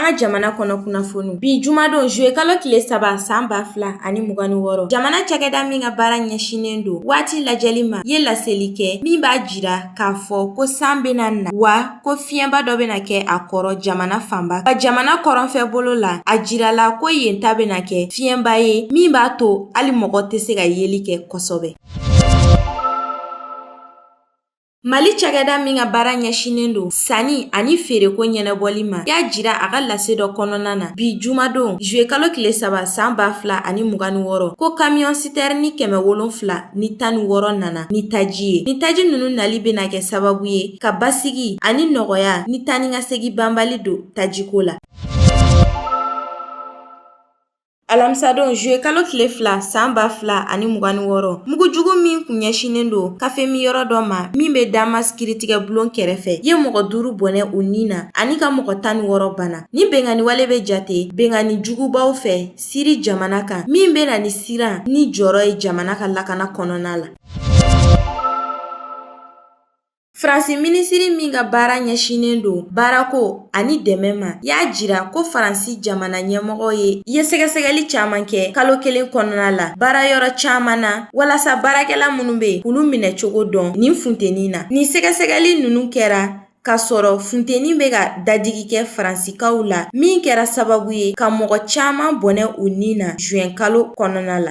An ka jamana kɔnɔ kunnafoniw bi jumadon juillet kalo tile 3 san 2026, jamana cakɛda min ka baara ɲɛsinnen don waati lajɛli ma ye laseli kɛ min b'a jira k'a fɔ ko san bɛna na wa ko fiɲɛba dɔ bɛna kɛ a kɔrɔ jamana fanba ka jamana kɔrɔnfɛ bolo la. A jirala ko yen ta bɛna kɛ fiɲɛba ye min b'a to hali mɔgɔ tɛ se ka yeli kɛ kosɛbɛ. Mali cakɛda min ka baara ɲɛsinnen don sanni ani feereko ɲɛnabɔli ma y'a jira a ka lase dɔ kɔnɔna na bi jumadon juillet kalo tile 3 san 2026 ko kamiyɔn sitɛrini 716 nana ni taji ye. Ni taji ninnu nali bɛna kɛ sababu ye ka basigi ani nɔgɔya ni taa ni ka segin banbali don tajiko la. Alamisadon juillet kalo tile 2 san 2026, mugujugu min kun ɲɛsinnen don kafe minyɔrɔ dɔ ma min bɛ Damas kiritigɛ bulon kɛrɛfɛ ye mɔgɔ 5 bɔnɛ u ni na ani ka mɔgɔ 16 bana. Ni binkanni wale bɛ jate binkanni jugubaw fɛ Siri jamana kan min bɛ na ni siran ni jɔrɔ ye jamana ka lakana kɔnɔna la. Faransi minisiri min ka baara ɲɛsinnen don baarako ani dɛmɛ ma y'a jira ko Faransi jamana ɲɛmɔgɔ ye sɛgɛsɛgɛli caman kɛ kalo kelen kɔnɔna la baarayɔrɔ caman na walasa baarakɛla minnu bɛ yen k'olu minɛ cogo dɔn nin funteni na. Nin sɛgɛsɛgɛli ninnu kɛra k'a sɔrɔ funteni bɛ ka dadigi kɛ Faransikaw la min kɛra sababu ye ka mɔgɔ caman bɔnɛ u ni na juin kalo kɔnɔna la.